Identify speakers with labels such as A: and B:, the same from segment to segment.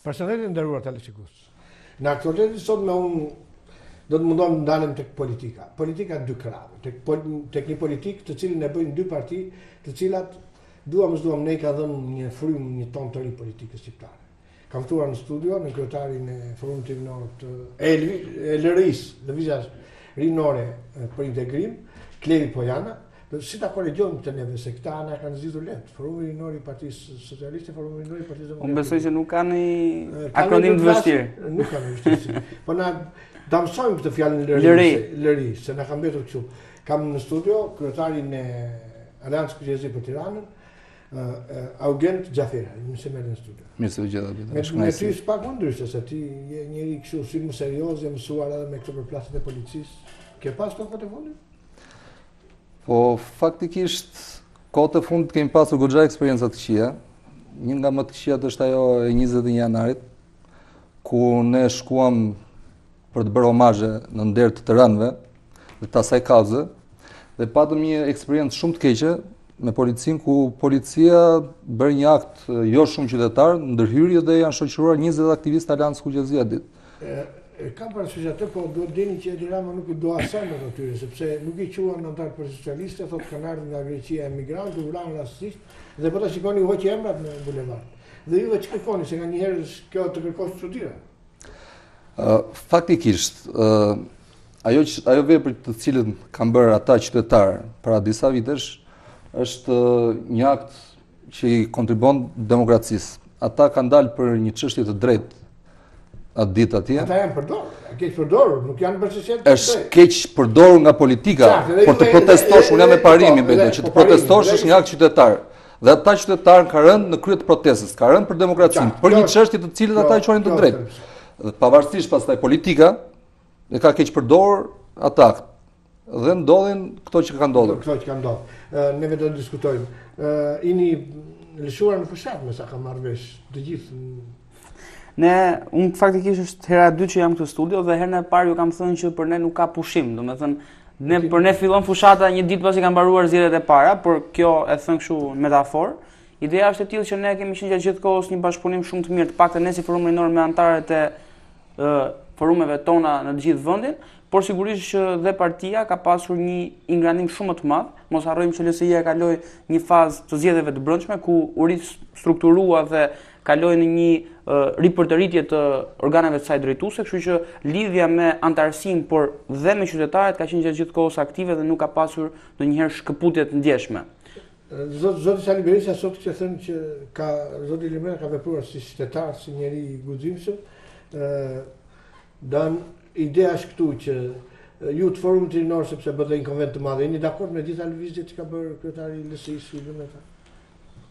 A: Përshëndetje të nderuar teleshikues. Në aktualitetin e sotëm unë do të mundohem të ndalem tek politika. Politika dy krahëve, tek tek një politikë të cilën e bëjnë dy parti, të cilat duam s'duam ne i ka dhënë një frymë, një ton të ri politikës shqiptare. Kam ftuar në studio nënkryetarin e Forumit Rinor të e LRI-së, Lëvizja Rinore për Integrim, Klevi Pojana, Do si ta korrigjojmë këtë neve, se këta na kanë zgjidhur lehtë. Forumi Rinor i Partisë Socialiste, Forumi Rinor i Partisë
B: Demokratike. Unë besoj që nuk ka një akronim të vështirë.
A: Nuk ka një vështirësi. Po na ta mësojmë këtë fjalën LRI, LRI, se na ka mbetur kështu. Kam në studio kryetarin e Aleancës Kuq e Zi për Tiranën, Augent Xhaferaj, mirë se më erdhe në
C: studio. Mirë se u gjeta,
A: Peter. Me, me ty është pak më ndryshe, se ti je njeri kështu si më serioz, je mësuar edhe me këto përplasjet e policisë. Ke pas kohët e fundit?
C: Po, faktikisht, kohët e fundit kemi pasur goxha eksperienca të këqija. Një nga më të këqijat është ajo e 21 janarit, ku ne shkuam për të bërë homazhe në nder të të rënëve dhe të asaj kauze dhe patëm një eksperiencë shumë të keqe me policinë ku policia bëri një akt jo shumë qytetar, ndërhyri dhe janë shoqëruar 20 aktivistë të Aleancës Kuq e Zi atë
A: ditë. E kam parasysh atë, po duhet të dini që Edi Rama nuk i do asnjë atyre, sepse nuk i quan anëtarë të Partisë Socialiste, thotë kanë ardhur nga Greqia emigrantë, u vranë rastësisht dhe po ta shikoni u hoqi emrat në bulevard. Dhe juve ç'kërkoni se nganjëherë kjo të kërkosh çudira.
C: Ë faktikisht, ë ajo që ajo vepër të cilën kanë bërë ata qytetarë para disa vitesh është një akt që i kontribuon demokracisë. Ata kanë dalë për një çështje të drejtë atë ditë
A: atje. Ata janë përdorur, keq përdorur, nuk janë
C: për çështje të drejtë. Është keq përdorur nga politika, por të protestosh, unë jam me parimin, po, që të po, protestosh është një akt qytetar. Dhe ata qytetarë kanë rënë në krye të protestës, kanë rënë për demokracinë, për një çështje të cilën ata e quanin të drejtë. Dhe pavarësisht pastaj politika e ka keq përdorur atë akt. Dhe ndodhin këto që kanë
A: ndodhur. Këto që kanë ndodhur. Neve do të diskutojmë. Jeni lëshuar në fushatë, me sa kam marrë vesh, të gjithë.
B: Ne, unë faktikisht është hera e dytë që jam këtu në studio dhe herën e parë ju kam thënë që për ne nuk ka pushim, domethënë ne për ne fillon fushata një ditë pasi kanë mbaruar zgjedhjet e para, por kjo e thënë kështu në metaforë. Ideja është e tillë që ne kemi qenë gjatë gjithë kohës një bashkëpunim shumë të mirë, të paktën ne si Forum Rinor me anëtarët e forumeve tona në të gjithë vendin, por sigurisht që dhe partia ka pasur një ingrandim shumë më të madh. Mos harrojmë që LSI-ja kaloi një fazë të zgjedhjeve të brendshme ku u ristrukturua dhe kaloi në një ripërtëritje të organeve të saj drejtuese, kështu që lidhja me anëtarësinë, por dhe me qytetarët ka qenë gjatë gjithë kohës aktive dhe nuk ka pasur ndonjëherë shkëputje të ndjeshme.
A: Zot, zoti Sali Berisha sot kishte thënë që ka zoti Ilir Meta ka vepruar si qytetar, si njeri i guximshëm. Ë dan ideja është këtu që ju të forumit rinor sepse bëtë një konventë të madhe, jeni dakord me gjitha lëvizjet që ka bërë kryetari i LSI-së Ilir Meta?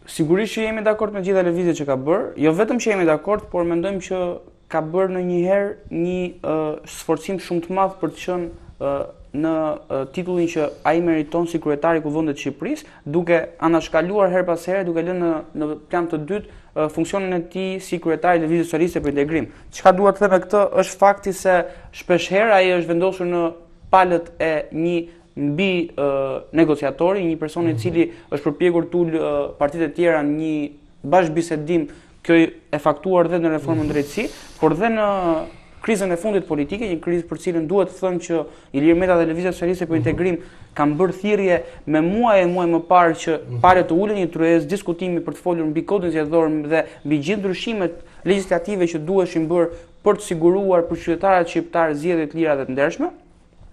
B: Sigurisht që jemi dakord me gjitha lëvizjet që ka bërë, jo vetëm që jemi dakord, por mendojmë që ka bërë ndonjëherë një uh, sforcim shumë të madh për të qenë uh, në uh, titullin që ai meriton si kryetar i Kuvendit të Shqipërisë, duke anashkaluar herë pas here, duke lënë në, në plan të dytë uh, funksionin e tij si kryetar i Lëvizjes Socialiste për Integrim. Çka dua të them me këtë është fakti se shpesh herë ai është vendosur në palët e një mbi negociatori, një person i mhm. cili është përpjekur të ulë partitë e tjera në një bashkëbisedim, kjo e faktuar dhe në reformën në mhm. drejtësi, por dhe në krizën e fundit politike, një krizë për cilën duhet të thënë që Ilir Meta dhe Lëvizja Socialiste për mhm. Integrim kanë bërë thirrje me muaj e muaj më parë që palët të ulen në një tryezë diskutimi për të folur mbi kodin zgjedhor dhe mbi gjithë ndryshimet legjislative që duheshin bërë për të siguruar për qytetarët shqiptarë zgjedhje të lira dhe të ndershme.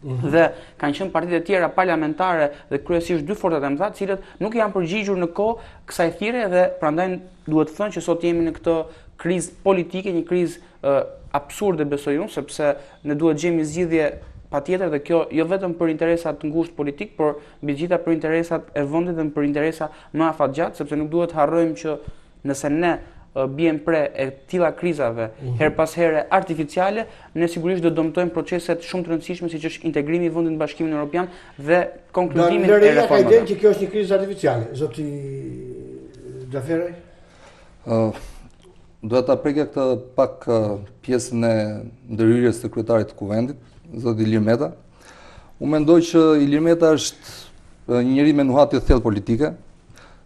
B: Mhm. Dhe kanë qenë partitë e tjera parlamentare dhe kryesisht dy forcat e mëdha, të cilët nuk i janë përgjigjur në kohë kësaj thirrje dhe prandaj duhet thënë që sot jemi në këtë krizë politike, një krizë uh, absurde besoj unë, sepse ne duhet të gjejmë një zgjidhje patjetër dhe kjo jo vetëm për interesa të ngushtë politik, por mbi të gjitha për interesat e vendit dhe për interesa më afatgjatë, sepse nuk duhet të harrojmë që Nëse ne biem pre e tilla krizave mm -hmm. herë pas here artificiale, ne sigurisht do dëmtojmë proceset shumë të rëndësishme siç është integrimi i vendit në Bashkimin Evropian dhe konkludimin e
A: reformave. Ka idenë që kjo është një krizë artificiale, zoti Xhaferaj?
C: Ë uh, doja ta prekja këtë pak pjesën e ndërhyrjes së kryetarit të Kuvendit, zoti Ilir Meta. Unë mendoj që Ilir Meta është një njeri me nuhatje të thellë politike,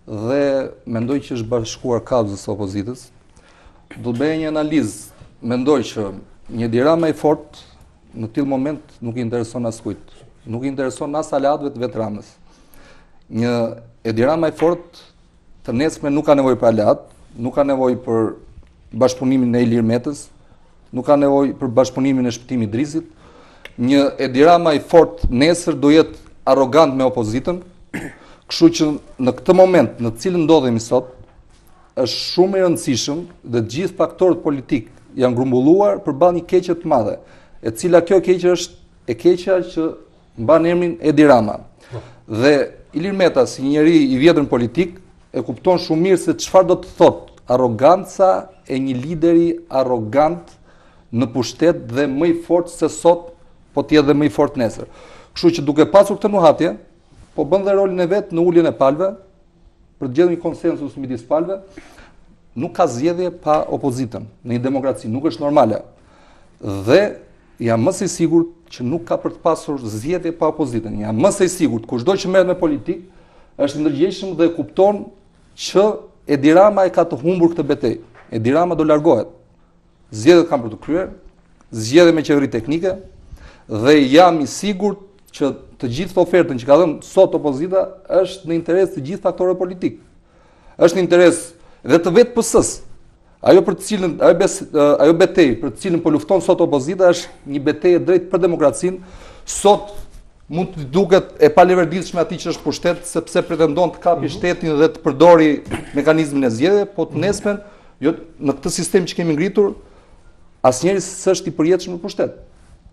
C: dhe mendoj që është bashkuar kauzës së opozitës. do të bëja një analizë. Mendoj që një Edi Rama i fortë në tillë moment nuk i intereson askujt. Nuk i intereson as aleatëve të vetë Ramës. Një Edi Rama i fortë të nesërmen nuk ka nevojë për aleat, nuk ka nevojë për bashkëpunimin e Ilir Metës, nuk ka nevojë për bashkëpunimin e Shpëtim Idrizit. Një Edi Rama i fortë nesër do jetë arrogant me opozitën. Kështu që në këtë moment në të cilin ndodhemi sot, është shumë i rëndësishëm dhe të gjithë faktorët politikë janë grumbulluar përballë një keqe të madhe, e cila kjo keqe është e keqja që mban emrin Edi Rama. Po. Dhe Ilir Meta si njeri i vjetër në politikë e kupton shumë mirë se çfarë do të thotë arroganca e një lideri arrogant në pushtet dhe më i fortë se sot, po të jetë dhe më i fortë nesër. Kështu që duke pasur këtë nuhatje, po bën dhe rolin e vet në uljen e palëve, për të gjetur një konsensus midis palëve, nuk ka zgjedhje pa opozitën në një demokraci, nuk është normale. Dhe jam më se i sigurt që nuk ka për të pasur zgjedhje pa opozitën. Jam më se i sigurt, kushdo që merret me politikë, është i ndërgjegjshëm dhe kupton që Edi Rama e ka të humbur këtë betejë. Edi Rama do largohet. Zgjedhjet kanë për t'u kryer, zgjedhje me qeveri teknike dhe jam i sigurt që të gjithë ofertën që ka dhënë sot opozita është në interes të gjithë faktorëve politikë. Është në interes dhe të vetë PS-së. Ajo për të cilën ajo bes, ajo betejë për të cilën po lufton sot opozita është një betejë e drejtë për demokracinë. Sot mund të duket e paleverdishme atij që është në pushtet sepse pretendon të kapi mm -hmm. shtetin dhe të përdori mekanizmin e zgjedhjeve, po të mhm. nesërmen Jo, në këtë sistem që kemi ngritur, asnjeri s'është i përjetshëm në pushtet.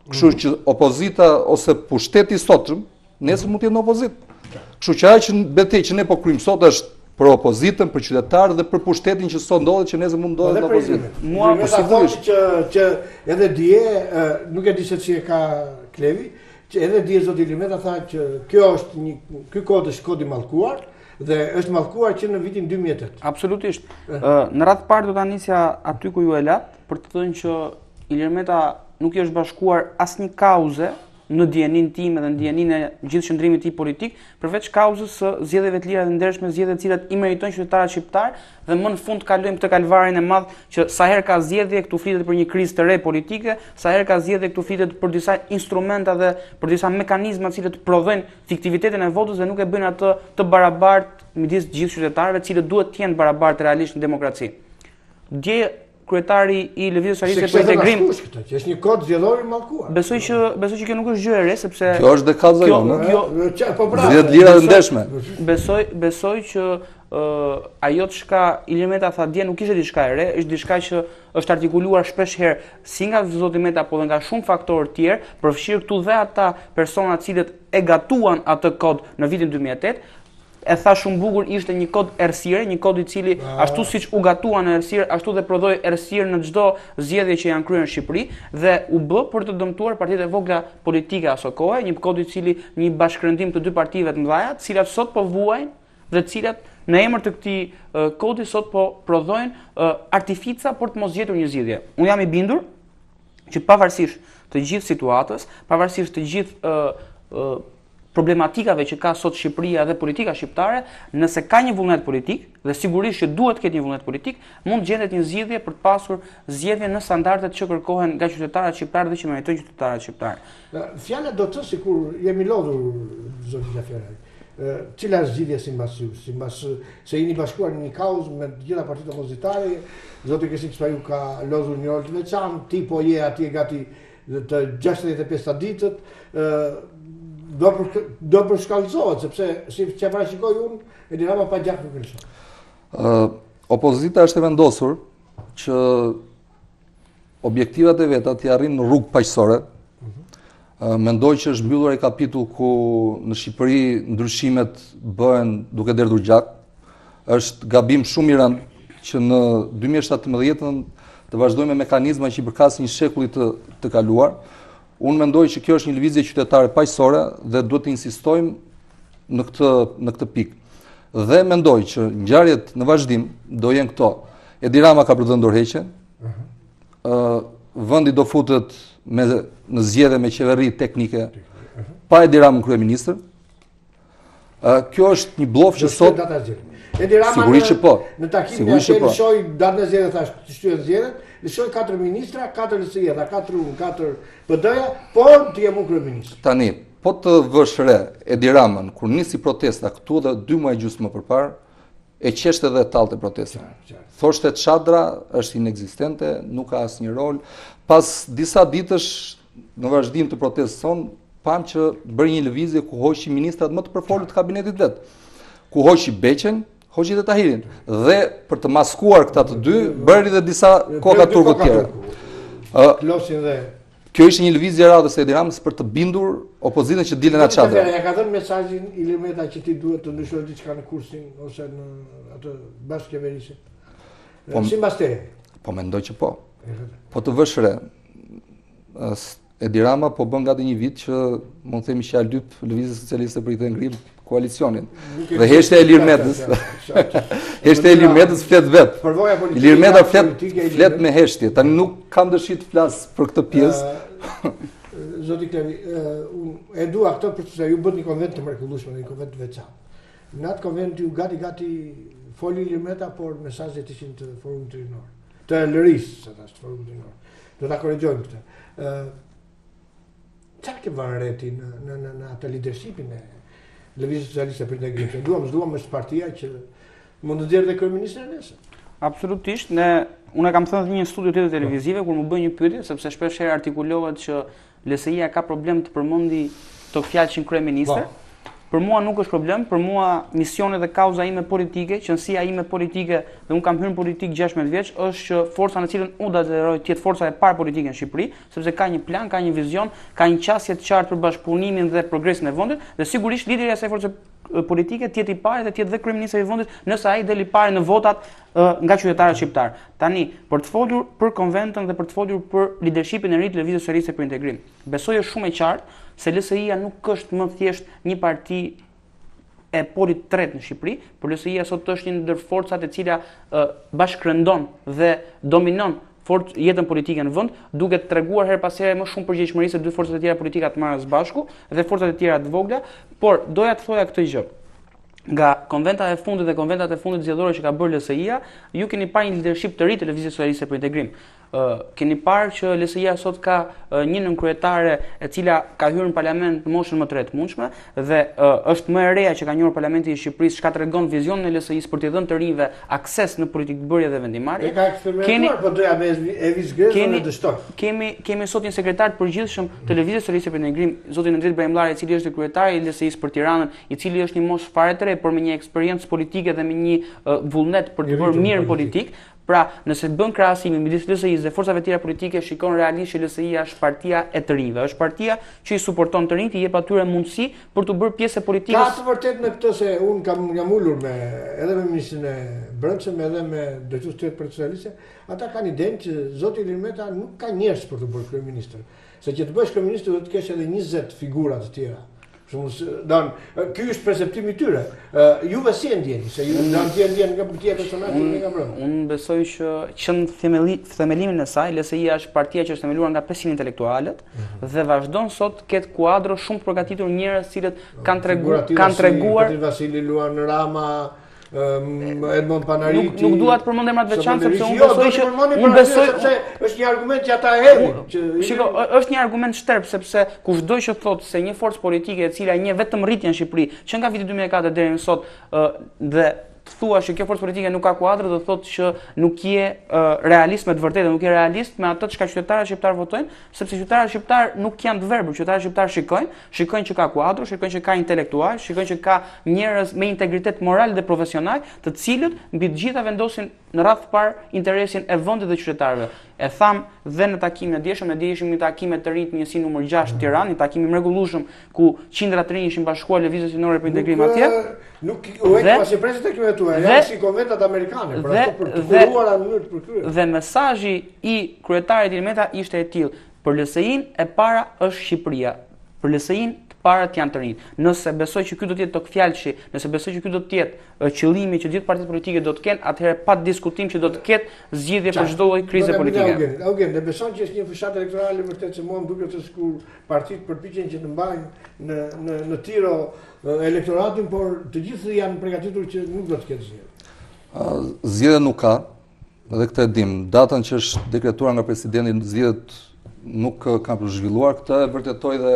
C: Kështu që opozita ose pushteti i sotshëm, nesër mund të jetë në opozitë. Kështu që ajo që betejë që ne po kryejmë sot është për opozitën, për qytetarët dhe për pushtetin që sot ndodhet që nesër mund ndodhet në opozitë.
A: Mua po sigurisht që që edhe dje nuk e di se si e ka Klevi, që edhe dje zoti Ilir Meta tha që kjo është një ky kod është kod i mallkuar, Dhe është mallkuar që në vitin
B: 2008. Absolutisht. Në radhë të parë do ta nisja aty ku ju e latë, për të thënë që Ilir Meta nuk i është bashkuar asnjë kauze në dijeninë time dhe në dijeninë e gjithë qëndrimit të tij politik, përveç kauzës së zgjedhjeve të lira dhe ndershme, zgjedhje të cilat i meritojnë qytetarët shqiptarë dhe më në fund kalojmë këtë kalvarin e madh që sa herë ka zgjedhje këtu flitet për një krizë të re politike, sa herë ka zgjedhje këtu flitet për disa instrumenta dhe për disa mekanizma të cilët prodhojnë fiktivitetin e votës dhe nuk e bëjnë atë të barabartë midis të gjithë qytetarëve, të cilët duhet të jenë të barabartë realisht në demokraci. Dje kryetari i Lëvizjes
A: Socialiste për Integrim, këtë, që është një kod zgjedhor i mallkuar.
B: Besoj që besoj që kjo nuk është gjë e re sepse
C: kjo është dhe kauza jonë. Kjo, kjo po pra. Zgjedhje të lira dhe ndershme.
B: Besoj besoj që uh, ajo çka Ilir Meta tha dje nuk ishte diçka e re, është diçka që është artikuluar shpesh herë si nga zoti Meta po dhe nga shumë faktorë të tjerë, përfshirë këtu dhe ata persona të cilët e gatuan atë kod në vitin 2008, e tha shumë bukur ishte një kod errësire, një kod i cili ashtu siç u gatua në errësirë, ashtu dhe prodhoi errësirë në çdo zgjedhje që janë kryer në Shqipëri dhe u bë për të dëmtuar partitë e vogla politike aso kohe, një kod i cili një bashkërendim të dy partive të mëdha, të cilat sot po vuajnë dhe të cilat në emër të këtij kodi sot po prodhojnë artifica për të mos gjetur një zgjidhje. Unë jam i bindur që pavarësisht të gjithë situatës, pavarësisht të gjithë problematikave që ka sot Shqipëria dhe politika shqiptare, nëse ka një vullnet politik, dhe sigurisht që duhet të ketë një vullnet politik, mund të gjendet një zgjidhje për të pasur zgjedhje në standardet që kërkohen nga qytetarët shqiptarë dhe që meritojnë qytetarët
A: shqiptarë. Fjala do të sikur jemi lodhur zoti Xhaferaj. Cila është zgjidhja simbas ju? Simbas se jeni bashkuar në një kauzë me të gjitha partitë opozitare, zoti Kreshnik Spahiu ka lozur një rol të veçantë, ti po je atje gati të 65 ditët, do për, do përshkallëzohet sepse si që parashikoj unë, Edi Rama pa gjak nuk e
C: lëshon. Ë opozita është e vendosur që objektivat e veta t'i arrijë në rrugë paqësore. Mhm. Mendoj që është mbyllur ai kapitull ku në Shqipëri ndryshimet bëhen duke derdhur gjak. Është gabim shumë i rëndë që në 2017-ën të vazhdojmë me mekanizma që i përkasin një shekulli të të kaluar. Unë mendoj që kjo është një lëvizje qytetare paqësore dhe duhet të insistojmë në këtë në këtë pikë. Dhe mendoj që ngjarjet në vazhdim do jenë këto. Edi Rama ka për të dhënë dorëheqjen. Ëh, uh, vendi do futet me në zgjedhje me qeveri teknike pa Edi Ramën kryeministër. Ëh, uh, kjo është një bllof që
A: sot data zgjedhje. Edi Rama
C: Sigurisht që po.
A: Në takimin e po. lëshoi datën e zgjedhjeve thashë, të shtyhen zgjedhjet, lëshoi katër ministra, katër LSI-ja, dha katër unë, katër PD-ja, por të jem unë kryeministër.
C: Tani, po të vësh re Edi Ramën kur nisi protesta këtu dhe dy muaj gjysmë më përparë, e qeshte dhe tallte protestën. Thoshte çadra është inekzistente, nuk ka asnjë rol. Pas disa ditësh në vazhdim të protestës sonë, pamë që bëri një lëvizje ku hoqi ministrat më të përfolur të kabinetit vet. Ku hoqi Beqen, hoqi dhe Tahirin. Dhe për të maskuar këta të dy, bëri dhe disa koka turku të tjera.
A: Klosin dhe
C: Kjo ishte një lëvizje e radhës e Edi Ramës për të bindur opozitën që dilte nga
A: çadra. Ja ka dhënë mesazhin Ilir Meta që ti duhet të ndryshosh diçka në kursin ose në atë bashkëqeverisje. Po, simbas teje.
C: Po mendoj që po. Po të vësh re. Edi Rama po bën gati një vit që mund të themi që ia lyp Lëvizjes Socialiste për Integrim koalicionin. Dhe heshtja e Ilir Metës. Heshtja e Ilir Metës flet vet.
A: Përvoja politike.
C: Ilir Meta flet flet me heshtje. Tani nuk kam dëshirë të flas për këtë pjesë.
A: Zoti Klevi, unë e dua këtë për se ju bëtë një konvent të mrekullueshëm, një konvent të veçantë. Në atë konvent ju gati gati foli Ilir Meta, por mesazhet ishin të forumit rinor. Të LRI-së, sa thashë, të forumit rinor. Do ta korrigjojmë këtë. Ë Çfarë ke vënë re ti në në në, në atë leadershipin e Lëvizjes Socialiste për Integrim? Se duam, s'duam është partia që mund të nxjerrë dhe kryeministrin
B: nesër. Absolutisht, ne unë e kam thënë në një studio tjetër televizive kur më bënë një pyetje, sepse shpesh herë artikulohet që LSI-ja ka problem të përmendi togfjalëshin kryeministër. Po. Për mua nuk është problem, për mua misioni dhe kauza ime politike, qenësia ime politike dhe unë kam hyrë në politikë 16 vjeç, është që forca në cilën unë do aderoj të jetë forca e parë politike në Shqipëri, sepse ka një plan, ka një vizion, ka një qasje të qartë për bashkëpunimin dhe progresin e vendit dhe sigurisht lideri i asaj force politike të jetë i pari dhe të jetë dhe kryeministri i vendit nëse ai del i pari në votat nga qytetarët shqiptarë. Tani, për të folur për konventën dhe për të folur për leadershipin e ri të Lëvizjes Socialiste për Integrim, besoj është shumë e qartë se LSI-ja nuk është më thjesht një parti e polit të tretë në Shqipëri, por LSI-ja sot është një ndër forcat e cila bashkërendon dhe dominon fort jetën politike në vend, duke treguar herë pas here më shumë përgjegjshmëri se dy forcat e tjera politike të marra së bashku dhe forcat e tjera të vogla, por doja të thoja këtë gjë. Nga konventa e fundit dhe konventat e fundit zgjedhore që ka bërë LSI-ja, ju keni parë një leadership të ri të Lëvizjes Socialiste për Integrim. Keni parë që LSI-ja sot ka një nënkryetare e cila ka hyrë në parlament në moshën më të re të mundshme dhe është më e reja që ka njohur Parlamenti i Shqipërisë, çka tregon vizionin e LSI-së për t'i dhënë të rinjve akses në politikëbërje dhe
A: vendimmarrje. E ka eksperimentuar po doja me Evis Grezën dhe dështoi.
B: Kemi kemi sot një sekretar të përgjithshëm të Lëvizjes Socialiste për Integrim, zotin Endrit Braimllari, i cili është kryetari i LSI-së për Tiranën, i cili është një moshë fare të re, por me një eksperiencë politike dhe me një vullnet për të bërë mirë në politikë. Pra, nëse bën krahasimin midis LSI-së dhe forcave tjera politike, shikon realisht që LSI-ja është partia e të rinjve, është partia që i suporton të rinjtë, i jep atyre mundësi për t'u bërë pjesë e politikës.
A: Ka të vërtetë në këtë se unë kam jam ulur me edhe me ministrin e Brendshëm edhe me drejtues të tjerë të Partisë Socialiste, ata kanë idenë që zoti Ilir Meta nuk ka njerëz për t'u bërë kryeministër. Se që të bëhesh kryeministër duhet të kesh edhe 20 figura të tjera. Shumë, don, ky është perceptimi i tyre. Juve si e ndjeni? Se ju do të ndjeni nga partia personale
B: që nga brenda. Unë besoj që që në themeli, themelimin e saj, LSI është partia që është themeluar nga 500 intelektualët mm -hmm. dhe vazhdon sot të ketë kuadro shumë të përgatitur njerëz të cilët kanë treguar kanë treguar
A: Petrit Vasili, Luan Rama, Edmond Panariti.
B: Nuk, nuk dua të përmend emra të veçantë sepse unë jo, besoj që
A: unë besoj sepse është një argument që ata e hedhin,
B: që Shiko, është një argument shterp sepse kushdo që thotë se një forcë politike e cila njeh vetëm rritjen në Shqipëri, që nga viti 2004 deri më sot, dhe të thuash që kjo forcë politike nuk ka kuadro do të thotë që nuk je realist me të vërtetë, nuk je realist me atë çka qytetarët shqiptarë votojnë, sepse qytetarët shqiptarë nuk janë të verbër, qytetarët shqiptarë shikojnë, shikojnë që ka kuadro, shikojnë që ka intelektualë, shikojnë që ka njerëz me integritet moral dhe profesional, të cilët mbi të gjitha vendosin në radhë të parë interesin e vendit dhe qytetarëve. E thamë dhe në takimin e djeshëm, ne dje ishim në një takim me të rinjtë në njësinë numër 6 në Tiranë, një takim i mrekullueshëm ku qindra të rinj ishin bashkuar Lëvizjes Rinore për Integrim atje.
A: Nuk u heq pas i presin takimet tuaja, janë si konventat amerikane, për ato për të kuruara në mënyrë të
B: përkryer. Dhe mesazhi i kryetarit Ilir Meta ishte i tillë, për LSI-n e para është Shqipëria. Për LSI-n të parët janë të rinjtë. Nëse besoj që ky do të jetë togfjalëshi, nëse besoj që ky do të jetë qëllimi që gjithë partitë politike do të kenë, atëherë pa diskutim që do të ketë zgjidhje për çdo lloj krize
A: politike. Eugen, Eugen, dhe beson që është një fushatë elektorale vërtet se mua më duket se sikur partitë përpiqen që të mbajnë në në në tiro elektoratin, por të gjithë janë përgatitur që nuk do të ketë zgjedhje.
C: Zgjedhje nuk ka, dhe këtë e dim. Datën që është dekretuar nga presidenti zgjedhjet nuk kanë për zhvilluar, këtë e vërtetoi dhe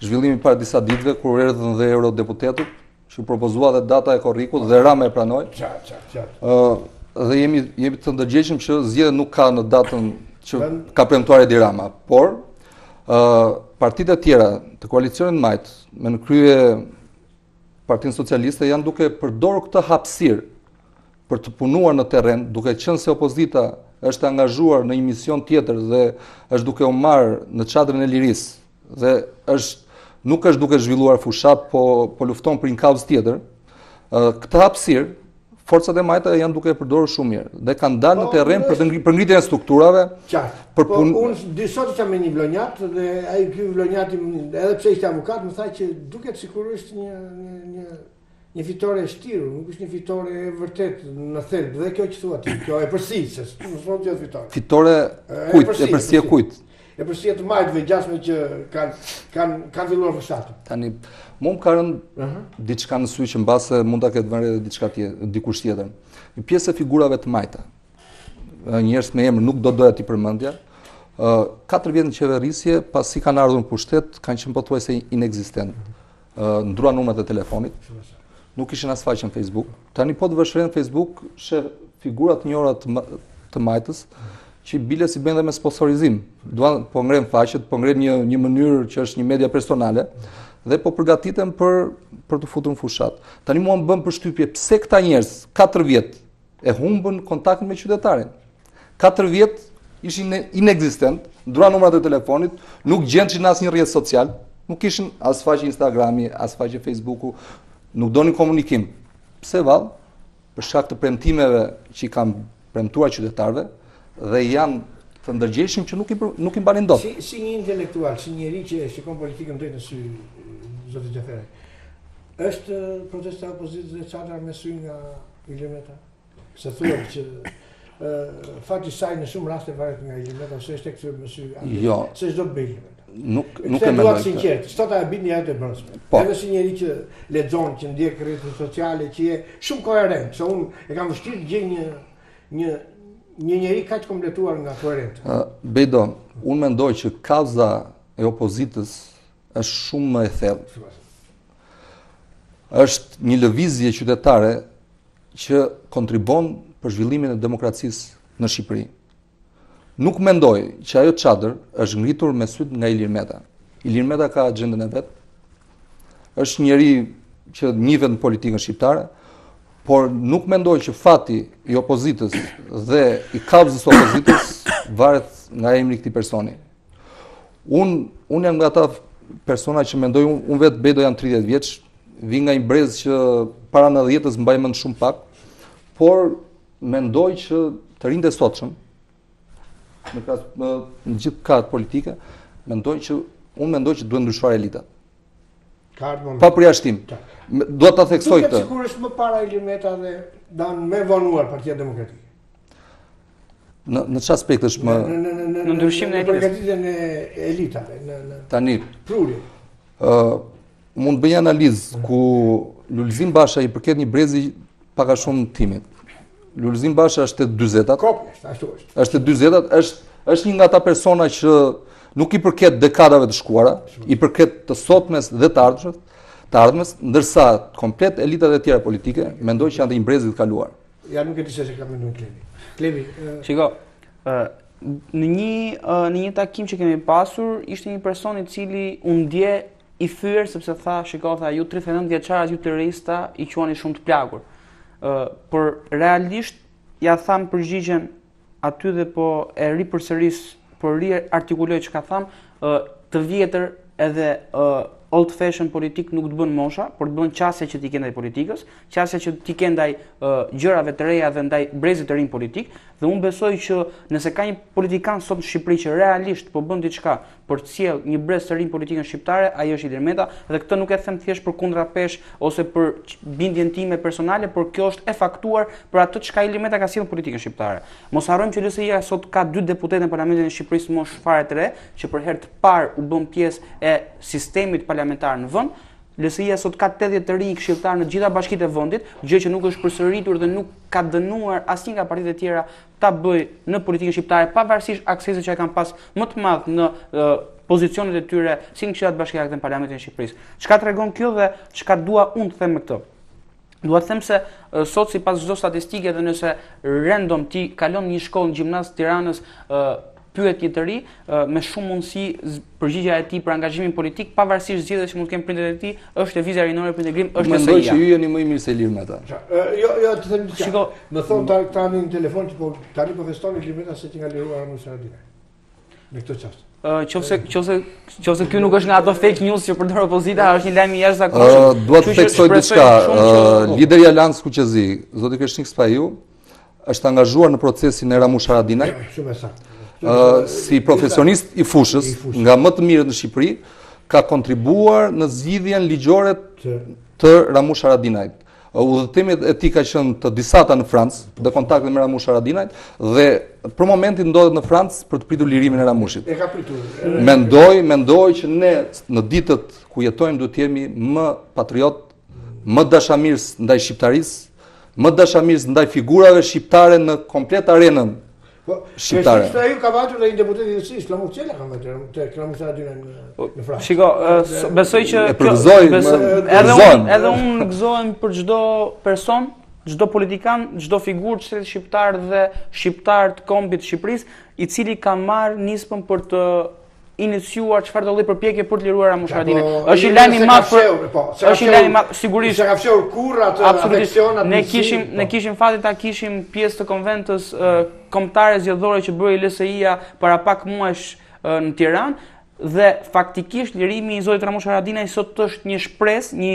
C: zhvillimi para disa ditëve kur erdhën dhe eurodeputetët, që u propozua dhe data e korrikut dhe Rama e pranoi.
A: Qartë, qartë,
C: qartë. Ë dhe jemi jemi të ndërgjegjshëm që zgjedhjet nuk ka në datën që ka premtuar Edi Rama, por ë partitë e tjera të koalicionit të majtë me në krye Partinë Socialiste janë duke përdorur këtë hapësirë për të punuar në terren, duke qenë se opozita është angazhuar në një mision tjetër dhe është duke u marrë në çadrën e lirisë dhe është nuk është duke zhvilluar fushatë, po po lufton për një kauzë tjetër. Këtë hapësirë forcat e majta janë duke e përdorur shumë mirë dhe kanë dalë në po, terren për të për ngritjen e strukturave.
A: Qartë. Për po, pun... unë di sot isha me një vlonjat dhe ai ky vlonjati edhe pse ishte avokat më tha që duket sikur është një një një një fitore e shtirur, nuk është një fitore e vërtetë në thelb dhe kjo që thua ti, kjo epërsi, se nuk thonë që
C: fitore. Fitore kujt, epërsi e kujt?
A: Epërsi e të majtëve gjasme që kanë kanë kanë filluar fushatën.
C: Tani, mua më ka rënë uh -huh. diçka në sy që mbase mund ta ketë vënë edhe diçka tjetër, dikush tjetër. Një pjesë e figurave të majta, njerëz me emër nuk do doja t'i përmendja, ë 4 vjet në qeverisje, pasi kanë ardhur në pushtet, kanë qenë pothuajse inekzistent. Ë ndruan numrat e telefonit. Nuk kishin as faqe në Facebook. Tani po të vësh re në Facebook, sheh figura të njohura të, të majtës që biles i bëjnë dhe me sponsorizim. Duan po ngrenë faqet, po ngrenë një një mënyrë që është një media personale dhe po përgatiten për për t'u futur në fushatë. Tani mua më bën përshtypje pse këta njerëz 4 vjet e humbën kontaktin me qytetarin. 4 vjet ishin inekzistent, ndruan numrat e telefonit, nuk gjendshin në asnjë rrjet social, nuk kishin as faqe Instagrami, as faqe Facebooku, nuk donin komunikim. Pse vallë? Për shkak të premtimeve që i kanë premtuar qytetarëve dhe janë të ndërgjegjshëm që nuk i nuk i mbanin
A: dot. Si si një intelektual, si njeri që e shikon politikën drejt në sy, zoti Xhaferaj. Është protesta e opozitës dhe çadra me sy nga Ilir Meta? Se thuhet që fati i saj në shumë raste varet nga Ilir Meta ose është e kthyer me sy
C: andej. Jo.
A: Se ç'do të bëjë Ilir
C: Meta. Nuk nuk e mendoj.
A: Këtë sinqert, sot ajo bindja jote e brendshme. Po. Edhe si njeri që lexon, që ndjek rrjetet sociale, që je shumë koherent, se unë e kam vështirë të gjej një një një njeri kaq kompletuar nga
C: koherenca. Uh, Bejdo, unë mendoj që kauza e opozitës është shumë më e thellë. Është një lëvizje qytetare që kontribon për zhvillimin e demokracisë në Shqipëri. Nuk mendoj që ajo çadër është ngritur me sytë nga Ilir Meta. Ilir Meta ka agjendën e vet. Është njeri që njihet në politikën shqiptare, por nuk mendoj që fati i opozitës dhe i kauzës së opozitës varet nga emri i këtij personi. Unë unë jam nga ata persona që mendoj unë un vetë Bejdo jam 30 vjeç, vij nga një brez që para 90-ës mbaj mend shumë pak, por mendoj që të rinjtë e sotshëm në kras në, në gjithë kahet politike, mendoj që unë mendoj që duhen ndryshuar elitat.
A: Ka ardhur
C: Pa përjashtim. Dua ta theksoj
A: këtë. Duket sikur është më para Ilir Meta dhe dan më vonuar Partia Demokratike.
C: Në në çfarë aspekt është
A: më në në në
B: në ndryshimin
A: e elitës? Përgatitjen e elitave në
C: në Tani
A: prurje.
C: Ë mund të bëj një analizë ku Lulzim Basha i përket një brezi pak a shumë timit. Lulzim Basha është te
A: 40-tat. Kopje, ashtu
C: është. Është te 40-tat, është është një nga ata persona që nuk i përket dekadave të shkuara, i përket të sotmes dhe të ardhmes, të ardhmes, ndërsa komplet elitat e tjera politike mendoj që janë të një brezi të kaluar.
A: Ja nuk e di se çka mendon Klevi. Klevi,
B: uh... Shiko, ë në një në një takim që kemi pasur, ishte një person i cili u ndje i fyer sepse tha, shiko, tha, ju 39 vjeçarët, ju të rinjtë i quani shumë të plakur. Ë, por realisht ia thamë përgjigjen aty dhe po e ripërsëris, po riartikuloj çka thamë, ë të vjetër edhe ë old fashion politik nuk të bën mosha, por të bën qasja që ti ke ndaj politikës, qasja që ti ke ndaj gjërave të reja dhe ndaj brezit të ri politik, dhe unë besoj që nëse ka një politikan sot në Shqipëri që realisht po bën diçka për të sjellë një brez të ri në politikën shqiptare, ai është Ilir Meta dhe këtë nuk e them thjesht për kundrapeshë ose për bindjen time personale, por kjo është e faktuar për atë çka Ilir Meta ka sjellë në politikën shqiptare. Mos harrojmë që LSI-ja sot ka dy deputetë në Parlamentin e Shqipërisë moshë fare të re, që për herë të parë u bën pjesë e sistemit parlamentar në vend. LSI-ja sot ka 80 të rinj këshilltarë në të gjitha bashkitë e vendit, gjë që nuk është përsëritur dhe nuk ka dënuar asnjë nga partitë e tjera ta bëjë në politikën shqiptare, pavarësisht aksesit që e kanë pas më të madh në pozicionet e tyre si në këshillat bashkiake dhe në Parlamentin e Shqipërisë. Çka tregon kjo dhe çka dua unë të them me këtë? Dua të them se sot sipas çdo statistike dhe nëse random ti kalon një shkollë në gjimnaz të Tiranës, pyet një të ri, me shumë mundësi përgjigja e tij për angazhimin politik, pavarësisht zgjedhjes që mund të kenë prindërit e tij, është Lëvizja Rinore për Integrim, është LSI-ja.
C: Mendoj që ju jeni më i mirë se Ilir
A: Meta. Jo, jo, të them diçka. Shiko, më thon tani në telefon që po tani po feston Ilir Meta se që ka liruar Ramush Haradinaj. Në këtë çast.
B: Qofse qofse qofse ky nuk është nga ato fake news që përdor opozita, është një lajm i jashtëzakonshëm.
C: Uh, dua të theksoj diçka. Uh, lideri i Aleancës Kuqezi, zoti Kreshnik Spahiu, është angazhuar në procesin e Ramush Haradinajt.
A: Shumë e saktë.
C: Uh, si profesionist i fushës, nga më të mirët në Shqipëri, ka kontribuar në zgjidhjen ligjore të Ramush Haradinajt. Udhëtimet e tij ka qenë të disata në Francë dhe kontaktet me Ramush Haradinajt dhe për momentin ndodhet në Francë për të pritur lirimin e
A: Ramushit. E ka pritur.
C: Mendoj, mendoj që ne në ditët ku jetojmë duhet të jemi më patriot, më dashamirës ndaj shqiptarisë, më dashamirës ndaj figurave shqiptare në komplet arenën
A: Po, shqiptare. Kreshnik Spahiu ka vajtur dhe një deputet i LSI-së, Flamur Çela ka vajtur te Ramush Haradinaj në,
B: në Francë. Shiko, besoj që
C: e përgëzoj,
B: edhe unë edhe unë gëzohem për çdo person, çdo politikan, çdo figurë të shtetit shqiptar dhe shqiptar të kombit të Shqipërisë, i cili ka marrë nismën për të iniciuar çfarëdo lloj përpjekje për të liruar Ramush Haradinajn. Po, është një lajm i madh për po, është një lajm i madh
A: sigurisht. S'e ka fshehur kurrë atë afeksion
B: atë. Ne kishim po. ne kishim fatin ta kishim pjesë të konventës kombëtare zgjedhore që bëri LSI-ja para pak muajsh në Tiranë dhe faktikisht lirimi i zotit Ramush Haradinaj sot është një shpresë, një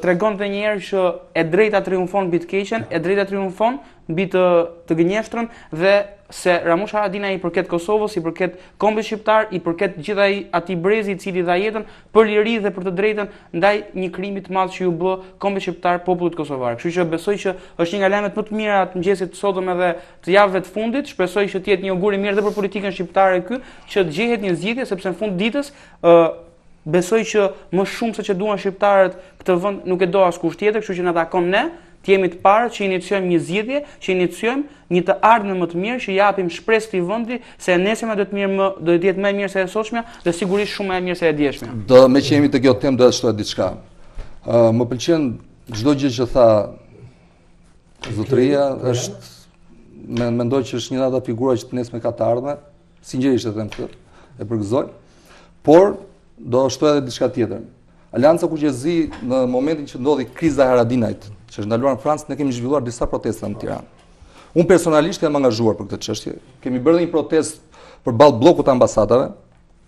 B: tregon edhe një herë që e drejta triumfon mbi të keqen, e drejta triumfon mbi të të gënjeshtrën dhe se Ramush Haradinaj i përket Kosovës, i përket kombit shqiptar, i përket gjithë ai atij brezi i cili dha jetën për liri dhe për të drejtën ndaj një krimi të madh që iu bë kombit shqiptar, popullit kosovar. Kështu që besoj që është një nga lajmet më të mira të mëngjesit të sotëm edhe të javëve të fundit. Shpresoj që të jetë një augur i mirë dhe për politikën shqiptare ky, që të gjehet një zgjidhje sepse në fund ditës ë besoj që më shumë se ç'e duan shqiptarët këtë vend nuk e do askush tjetër, kështu që na takon ne Të jemi të parët që iniciojmë një zgjidhje, që iniciojmë një të ardhme më të mirë, që japim shpresë këtij vendi se e nesërmja do të mirë më do të jetë më e mirë se e sotshmja dhe sigurisht shumë më e mirë se e
C: djeshmja. Do meqë jemi te kjo temë do të shtoj diçka. Ë më pëlqen çdo gjë që tha zotëria, është mendoj që është një nga ato figura që të nesërmen ka të ardhme, sinqerisht e them këtë, e përgëzoj. Por do shtoj edhe diçka tjetër. Aleanca Kuqezi në momentin që ndodhi kriza e Haradinajt, që është ndaluar në Francë, ne kemi zhvilluar disa protesta në Tiranë. Unë personalisht jam angazhuar për këtë çështje. Kemi bërë një protestë përballë bllokut të ambasadave,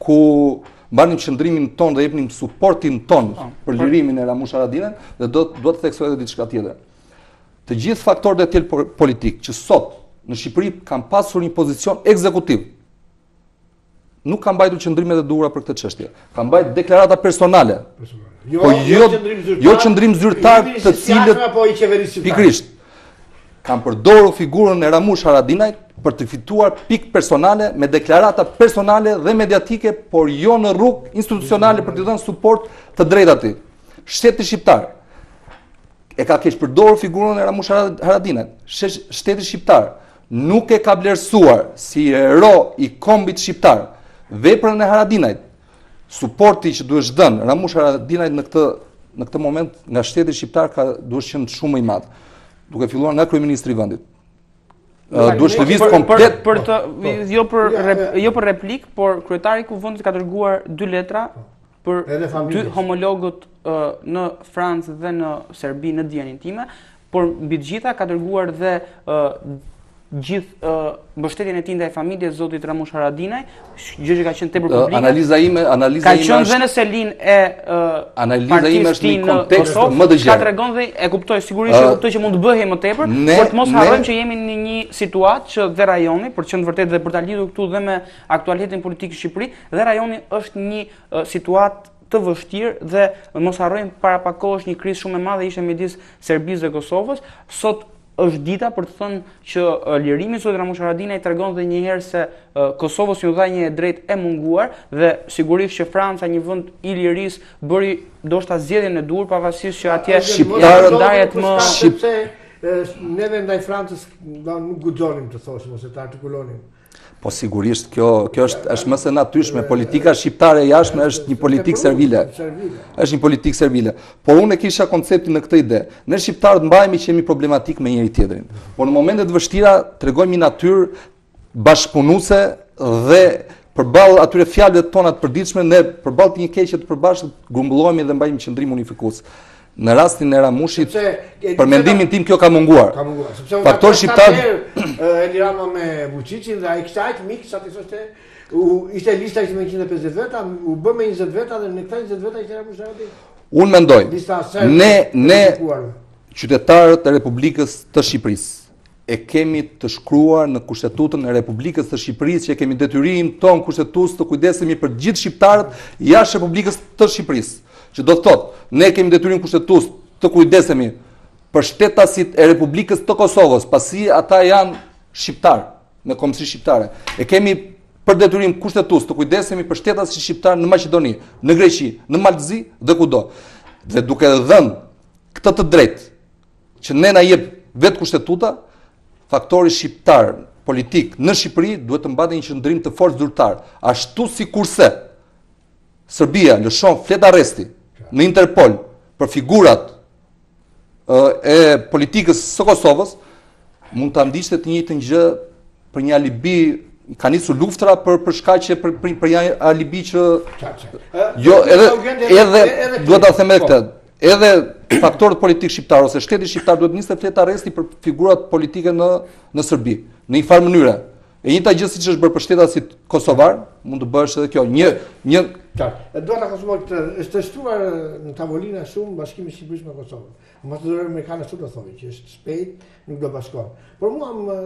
C: ku mbanim qëndrimin tonë dhe jepnim suportin tonë po, për lirimin e Ramush Haradinajt dhe do dua të theksoj edhe diçka tjetër. Të gjithë faktorët e tjerë politikë që sot në Shqipëri kanë pasur një pozicion ekzekutiv, nuk kanë mbajtur qëndrimet e duhura për këtë çështje. Kanë mbajtur deklarata personale.
A: Jo, po jo, jo qëndrim
C: zyrtar, jo qëndrim zyrtar të
A: cilët apo i qeverisë
C: shqiptare. Pikërisht. Kanë përdorur figurën e Ramush Haradinajt për të fituar pikë personale me deklarata personale dhe mediatike, por jo në rrugë institucionale për t'i dhënë suport të drejtë atij. Shteti shqiptar e ka keqpërdorur figurën e Ramush Haradinajt. Shteti shqiptar nuk e ka vlerësuar si hero i kombit shqiptar veprën e Haradinajt. Suporti që duhesh dhënë Ramush Haradinajt në këtë në këtë moment nga shteti shqiptar ka duhesh qenë shumë më i madh, duke filluar nga kryeministri i vendit. Duhesh lëviz komplet
B: për të po. jo për jo për replikë, por kryetari i Kuvendit ka dërguar dy letra po. për dy homologët në Francë dhe në Serbi në dijeninë time, por mbi të gjitha ka dërguar dhe gjithë mbështetjen e tij ndaj familjes zotit Ramush Haradinaj, gjë që ka qenë tepër
C: publike. Analiza ime, analiza
B: ime ka qenë dhe në selinë e
C: analiza ime është në kontekst më të
B: gjerë. Ka tregon dhe e kuptoj sigurisht e kuptoj që mund të bëhej më tepër, por të mos harrojmë që jemi në një situatë që dhe rajoni, për të qenë vërtet dhe për ta lidhur këtu dhe me aktualitetin politik në Shqipëri, dhe rajoni është një situatë të vështirë dhe mos harrojmë para pak kohësh një krizë shumë e madhe ishte midis Serbisë dhe Kosovës. Sot. Është dita për të thënë që lirimi i zotit Ramush Haradinaj tregon dhe një herë se Kosovës iu dha një e drejtë e munguar dhe sigurisht që Franca, një vend i lirisë, bëri ndoshta zgjedhjen e duhur pavarësisht që atje
C: shqiptarët
B: ndajet më
A: sepse neve ndaj Francës nuk guxonim të thoshim ose të artikulonim.
C: Po sigurisht kjo kjo është është më se natyrshme. Politika shqiptare e jashtme është një politikë servile. Është një politikë servile. Por unë e kisha konceptin në këtë ide. Ne shqiptarët mbahemi që jemi problematik me njëri tjetrin. Por në momente të vështira tregojmë një natyrë bashkëpunuese dhe përballë atyre fjalëve tona të përditshme ne përballë të një keqe të përbashkët grumbullohemi dhe mbajmë qëndrim unifikues. Në rastin e Ramushit, për mendimin tim kjo ka munguar.
A: Ka munguar, sepse faktori shqiptar Edi Rama me Vučićin dhe ai kishte aq mik sa ti thoshte u ishte lista ishte me 150 veta, u bë me 20 veta dhe në këta 20 veta ishte Ramush Haradinaj.
C: Unë mendoj, ne ne qytetarët e Republikës të Shqipërisë e kemi të shkruar në Kushtetutën e Republikës të Shqipërisë që e kemi detyrim tonë kushtetues të kujdesemi për gjithë shqiptarët jashtë Republikës të Shqipërisë. Që do të thotë, ne kemi detyrim kushtetues të kujdesemi për shtetasit e Republikës të Kosovës, pasi ata janë shqiptarë, me kombësi shqiptare. E kemi për detyrim kushtetues të kujdesemi për shtetasit shqiptarë në Maqedoni, në Greqi, në Mal të Zi dhe kudo. Dhe duke dhënë këtë të drejtë që ne na jep vetë kushtetuta, faktori shqiptar politik në Shqipëri duhet të mbante një qëndrim të fortë zyrtar, ashtu sikurse Serbia lëshon fletë arresti në Interpol për figurat e politikës së Kosovës, mund ta ndiqte të njëjtën gjë për një alibi ka nisur luftra për për shkaqe për për, për një alibi që jo edhe edhe duhet ta them edhe po. këtë edhe faktorët politikë shqiptarë ose shteti shqiptar duhet të niste fletë arresti për figurat politike në në Serbi në një farë mënyre E njëjta gjë siç është bërë për shtetasit kosovar, mund të bëhesh edhe kjo. Një
A: një Qartë. E dua ta konsumoj këtë, është shtruar në tavolina shumë bashkimi i Shqipërisë me Kosovën. Ambasadori amerikan ashtu do thonë që është shpejt, nuk do bashkohen. Por mua më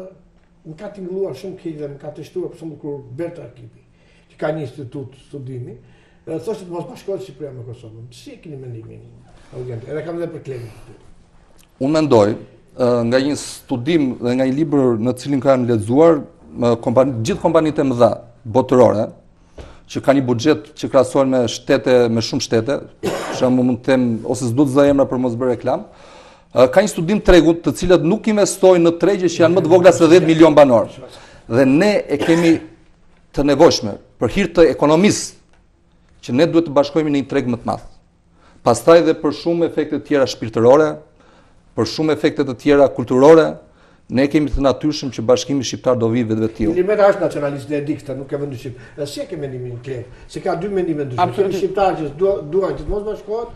A: më ka tingëlluar shumë keq dhe më ka trishtuar për shembull kur Bert Rakipi, që ka një institut studimi, thoshte të mos bashkohet Shqipëria me Kosovën. Si e keni mendimin, Augent? Edhe kam edhe për Klemin.
C: Unë mendoj, nga një studim dhe nga një libër në të cilin kam lexuar, kompani, gjithë kompanitë e mëdha botërore, që kanë një buxhet që krahasohen me shtete, me shumë shtete, për shembull mund të them ose s'du të zë emra për mos bërë reklamë, ka një studim tregu të cilët nuk investojnë në tregje që janë më të vogla se 10 milion banorë. Dhe ne e kemi të nevojshme për hir të ekonomisë që ne duhet të bashkohemi në një treg më të madh. Pastaj dhe për shumë efekte të tjera shpirtërore, për shumë efekte të tjera kulturore, ne kemi të natyrshëm që bashkimi shqiptar do vijë vetvetiu.
A: Ilir Meta është nacionalist dhe e di këtë, nuk e vë në dyshim. Dhe si e ke mendimin Klem? Se ka dy mendime ndryshme. Kemi shqiptarë që duan që të mos bashkohet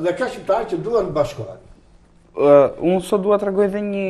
A: dhe ka shqiptarë që duan të bashkohen.
B: Unë sot dua të tregoj edhe një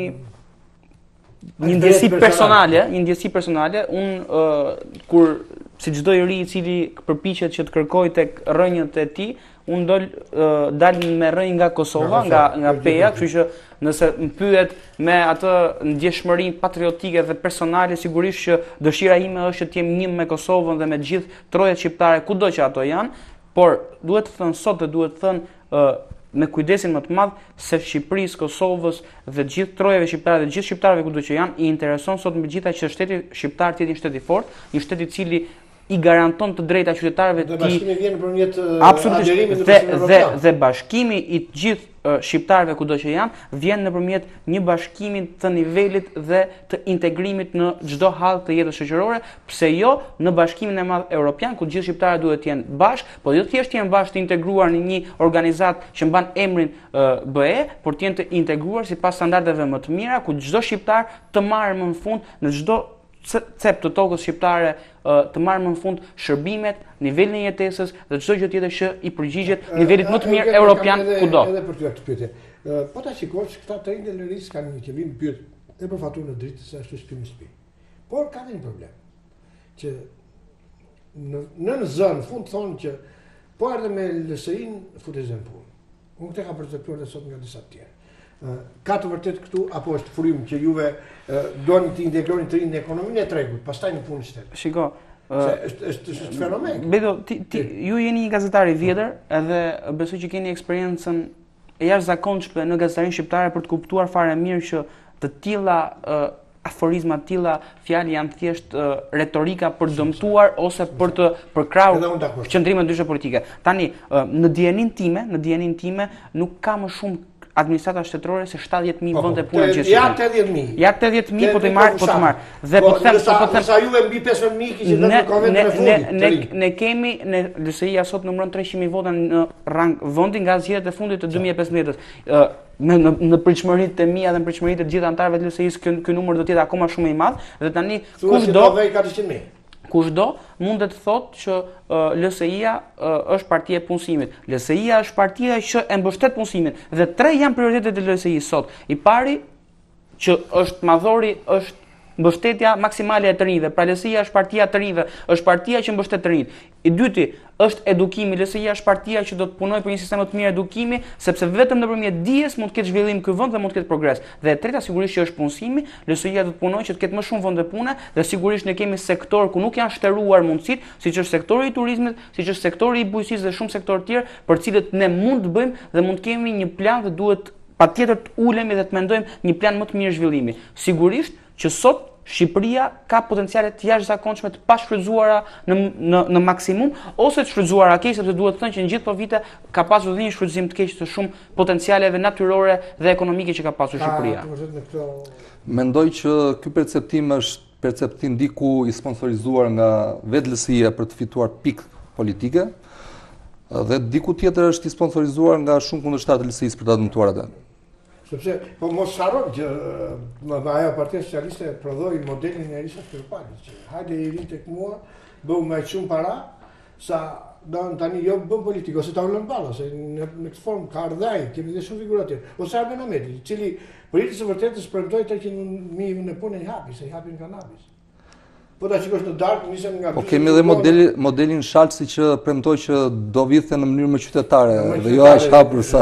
B: një ndjesi personale, një ndjesi personale, unë uh, kur si çdo i ri i cili përpiqet që të kërkojë tek rrënjët e tij, unë dol uh, dal me rrënjë nga Kosova, nga nga Peja, kështu që nëse më pyet me atë ndjeshmërinë patriotike dhe personale, sigurisht që dëshira ime është që të jem një me Kosovën dhe me të gjithë trojet shqiptare kudo që ato janë, por duhet të thënë sot dhe duhet të thënë uh, me kujdesin më të madh se Shqipërisë, Kosovës dhe të gjithë trojeve shqiptare dhe të gjithë shqiptarëve kudo që janë, i intereson sot mbi të gjitha që shteti shqiptar të jetë një shtet i fortë, një shtet i cili i garanton të drejta qytetarëve
A: të tij. Dhe bashkimi vjen nëpërmjet
B: aderimit në dhe, dhe, dhe bashkimi i të gjithë shqiptarëve kudo që janë, vjen nëpërmjet një bashkimi të nivelit dhe të integrimit në çdo hallkë të jetës shoqërore, pse jo në bashkimin e madh europian ku të gjithë shqiptarët duhet të jenë bashkë, po jo thjesht të jenë bashkë të integruar në një organizatë që mban emrin BE, por të jenë të integruar sipas standardeve më të mira, ku çdo shqiptar të marrë më në fund në çdo cep të tokës shqiptare të marrë më në fund shërbimet, nivelin e jetesës dhe çdo gjë tjetër që i përgjigjet nivelit më të mirë europian
A: kudo. Edhe për ty këtë pyetje. Po ta shikosh, këta të rinjtë e lirisë kanë një që vijnë pyet e për faturën e dritës ashtu shtëpi më shtëpi. Por ka një problem që në në në zë në fund thonë që po erdhe me LSI-n futesh në punë. Unë këtë kam perceptuar dhe sot nga disa të tjerë. Ka të vërtetë këtu apo është frymë që juve doni të integroni të rinjtë në ekonominë e tregut, pastaj në punë
B: shtetit. Shiko,
A: se është është është fenomen.
B: Beto, ti, ti ju jeni një gazetar i vjetër, edhe besoj që keni eksperiencën e jashtëzakonshme në gazetarinë shqiptare për të kuptuar fare mirë që të tilla aforizma të tilla fjalë janë thjesht retorika për të dëmtuar ose për të përkrahur qëndrime ndryshe politike. Tani, në dijeninë time, në dijeninë time nuk ka më shumë administrata shtetërore se 70.000 po, po, vende pune gjithë.
A: Ja 80.000.
B: Ja 80.000 po të marr, po të marr. Dhe po, po
A: them, po them, sa juve mbi 15.000 kishit dhënë në konventën e
B: fundit. Ne ne kemi ne LSI-ja sot numëron 300.000 vota në rang vendi nga zgjedhjet e fundit të 2015-ës. Ë në në në pritshmëritë e mia dhe në pritshmëritë e të gjithë anëtarëve të LSI-së ky ky numër do të jetë akoma shumë më i madh dhe tani
A: kush do 400.000.
B: Kushdo mundet të thotë që LSI-ja është partia e punësimit. LSI-ja është partia që e mbështet punësimin dhe tre janë prioritetet e LSI-së sot. I pari që është madhori është mbështetja maksimale e të rinjve. Pra LSI-ja është partia e të rinjve, është partia që mbështet të rinjtë. I dyti është edukimi. LSI-ja është partia që do të punojë për një sistem më të mirë edukimi, sepse vetëm nëpërmjet dijes mund të ketë zhvillim ky vend dhe mund të ketë progres. Dhe e treta sigurisht që është punësimi, LSI-ja do të punojë që të ketë më shumë vende pune dhe sigurisht ne kemi sektorë ku nuk janë shteruar mundësitë, siç është sektori i turizmit, siç është sektori i bujqësisë dhe shumë sektorë të tjerë, për të cilët ne mund të bëjmë dhe mund të kemi një plan dhe duhet patjetër të ulemi dhe të mendojmë një plan më të mirë zhvillimi. Sigurisht që sot Shqipëria ka potenciale të jashtëzakonshme të pashfrytëzuara në në në maksimum ose të shfrytëzuara keq sepse duhet thënë që në gjithë këto vite ka pasur dhe një shfrytëzim të keq të shumë potencialeve natyrore dhe ekonomike që ka pasur Shqipëria.
C: Mendoj që ky perceptim është perceptim diku i sponsorizuar nga vetë LSI-ja për të fituar pikë politike dhe diku tjetër është i sponsorizuar nga shumë kundërshtarë të LSI-së për ta dëmtuar atë.
A: Sepse, po mos harrojmë që më dhe ajo partia socialiste prodhoi modelin e Elisa Spiropalit, që hajde i ri tek mua, bëhu me aq shumë para, sa do në tani jo bën politikë, ose Taulant Balla, se në, në këtë formë ka ardhur ai, kemi dhe shumë figura tjerë, ose Arben Ahmeti, i cili për hir të së vërtetës premtoi 300.000 vende pune i hapi, se i hapi në kanabis. Po ta shikosh në darkë, nisem
C: nga... Po kemi edhe modeli, modelin Shalsi që premtoi që do vidhte në mënyrë më qytetare, dhe jo aq hapur
A: sa.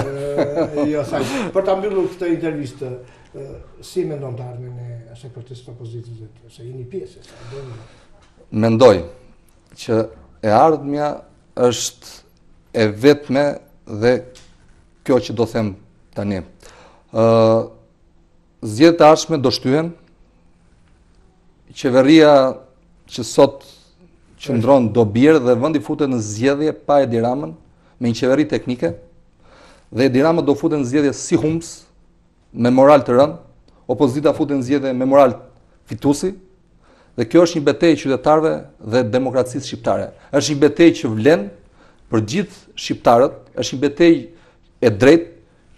A: Jo, sa. Për ta mbyllur këtë intervistë, si mendon të ardhmen e asaj protestës të opozitës dhe se jeni pjesë e
C: saj? Mendoj që e ardhmja është e vetme dhe kjo që do them tani. Ë Zgjedhjet e ardhshme do shtyhen. Qeveria që sot qëndron do bjerë dhe vendi futet në zgjedhje pa Edi Ramën me një qeveri teknike dhe Edi Rama do futet në zgjedhje si humbës me moral të rënë, opozita futet në zgjedhje me moral fituesi dhe kjo është një betejë e qytetarëve dhe demokracisë shqiptare. Është një betejë që vlen për gjithë shqiptarët, është një betejë e drejtë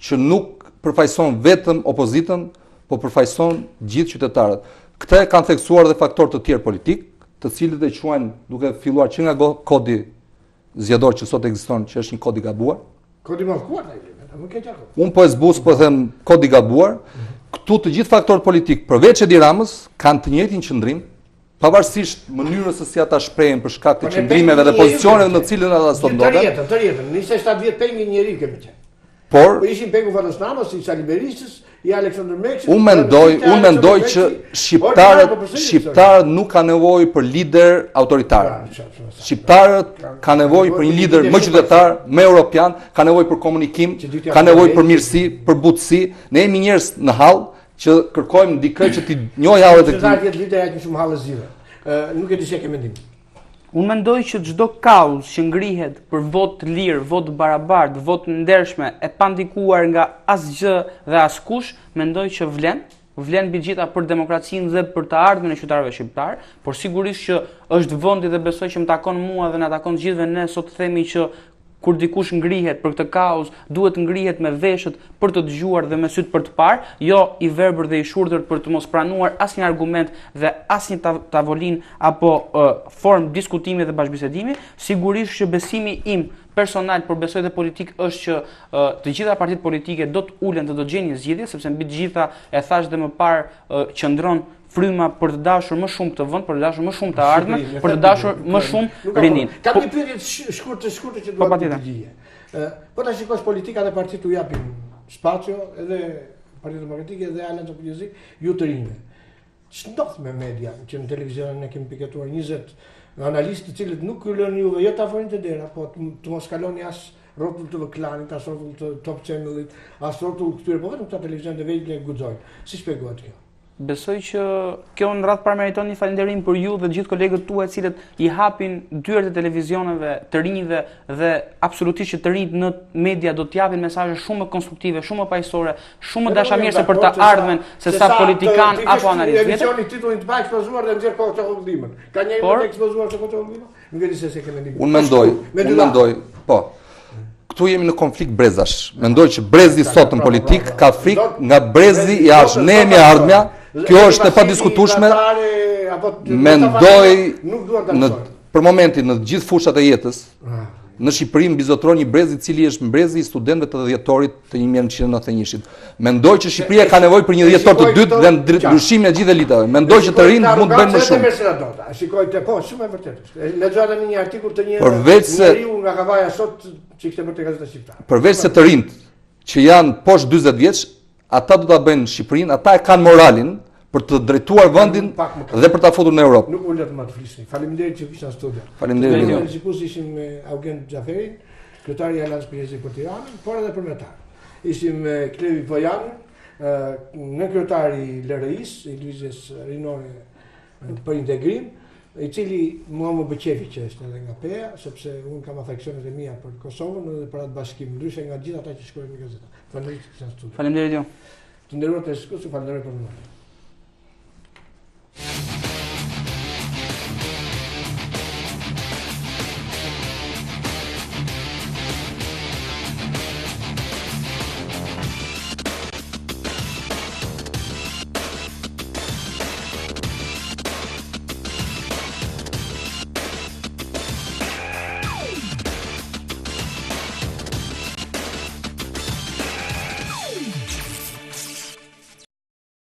C: që nuk përfaqëson vetëm opozitën, po përfaqëson gjithë qytetarët. Këtë e kanë theksuar dhe faktorë të tjerë politikë, të cilët e quajnë duke filluar që nga kodi zgjedhor që sot ekziston, që është një kod i gabuar.
A: Kodi i mallkuar ai, më
C: keq apo? Unë po e zbus, po them kod i gabuar. Këtu të gjithë faktorët politikë, përveç Edi Ramës, kanë të njëjtin qëndrim, pavarësisht mënyrës se si ata shprehen për shkak të po qëndrimeve dhe pozicioneve në të cilën ata sot
A: ndodhen. Tërë jetën, tërë jetën, 27 vjet peng i njeri kemi qenë. Por po ishin pengu Fatos Nanos, i Sali Berishës, i Aleksandër
C: Meksit. Unë mendoj, unë mendoj që shqiptarët, po shqiptarët nuk kanë nevojë për lider autoritar. Shqiptarët kanë nevojë për një lider më qytetar, më europian, kanë nevojë për komunikim, kanë nevojë për mirësi, për butësi. Ne jemi njerëz në hall, që kërkojmë dikë që t'i njohë hallet
A: e këtij. Qytetarët jetë lider aq shumë halle zgjidhen. Nuk e di si e ke mendimin.
B: Unë mendoj që çdo kauzë që ngrihet për votë të lirë, votë të barabartë, votë të ndershme, e pandikuar nga asgjë dhe askush, mendoj që vlen, vlen mbi të gjitha për demokracinë dhe për të ardhmen e qytetarëve shqiptarë, por sigurisht që është vendi dhe besoj që më takon mua dhe na takon të gjithëve ne sot të themi që Kur dikush ngrihet për këtë kauzë, duhet të ngrihet me veshët për të dëgjuar dhe me sytë për të parë, jo i verbër dhe i shurdhër për të mos pranuar asnjë argument dhe asnjë tavolinë apo uh, formë diskutimi dhe bashkëbisedimi. Sigurisht që besimi im personal, por besoj dhe politik është që uh, të gjitha partitë politike do të ulen dhe do të gjejnë një zgjidhje, sepse mbi të gjitha e thashë dhe më parë uh, qëndron fryma për të dashur më shumë këtë vend, për të dashur më shumë të ardhmen, për të dashur më shumë
A: rininë. Kam një pyetje të shkurtër të shkurtër që po, dua të përgjigje. Po ta shikosh politika dhe partitë u japin spazio edhe Partia Demokratike dhe Aleanca për Njerëzim, ju të rinjve. Ç'ndodh me media që në televizion ne kemi piketuar 20 analistë të cilët nuk ju lënë juve jo të afroni te dera, po të mos kaloni as rrotull TV Klanit, as rrotull të Top Channel-it, as rrotull këtyre, po vetëm këta televizionet e vegjël e guxojnë. Si shpjegohet kjo?
B: Besoj që kjo në radhë të parë meriton një falënderim për ju dhe të gjithë kolegët tuaj të cilët i hapin dyert e televizioneve të rinjve dhe absolutisht që të rinjtë në media do të japin mesazhe shumë më konstruktive, shumë më paqësore, shumë më dashamirëse për të ardhmen se sa politikan apo
A: analistë. Emisioni titullin të paekspozuar dhe nxjerr Koço Kokëdhimën. Ka një më të ekspozuar se Koço Kokëdhima? Nuk e di se si ke mendimin.
C: Unë mendoj, unë mendoj, po. Këtu jemi në konflikt brezash. Mendoj që brezi i sotëm politik ka frikë nga brezi i ardhshëm. Ne jemi e ardhmja, kjo është e padiskutueshme. Mendoj në për momentin në të gjithë fushat e jetës, ah. në Shqipëri mbizotëron një brez i cili është brezi i studentëve të dhjetorit të 1991-shit. Mendoj që Shqipëria ka nevojë për një dhjetor të dytë dhe ndryshimin e gjithë elitave. Mendoj që të rinjtë mund të bëjnë më
A: shumë. Shikoj te po, shumë e vërtetë. Lexoja tani një artikull të një Përveç se njeriu nga Kavaja sot që kishte bërë te Gazeta
C: Shqiptare. Përveç se të rinjtë që janë poshtë 40 vjeç, ata do ta bëjnë Shqipërinë, ata e kanë moralin për të drejtuar vendin dhe për ta futur në
A: Europë. Nuk u lë më të flisni. Faleminderit që vishit në
C: studio. Faleminderit.
A: Ne sikur ishim me Augent Xhaferin, kryetari i Aleancës për Njerëzim për Tiranën, por edhe për Metar. Ishim me Klevi Pojanin, nënkryetari i LRI-s, i Lëvizjes Rinore për integrim, i cili mua më bë qefi që është edhe nga Peja, sepse unë kam afeksionet e mia për Kosovën dhe për atë bashkim, ndryshe nga gjithë ata që shkruajnë në gazeta. Faleminderit që
B: në studio. Faleminderit ju.
A: Të nderuar teleshikues, ju falenderoj për vëmendjen.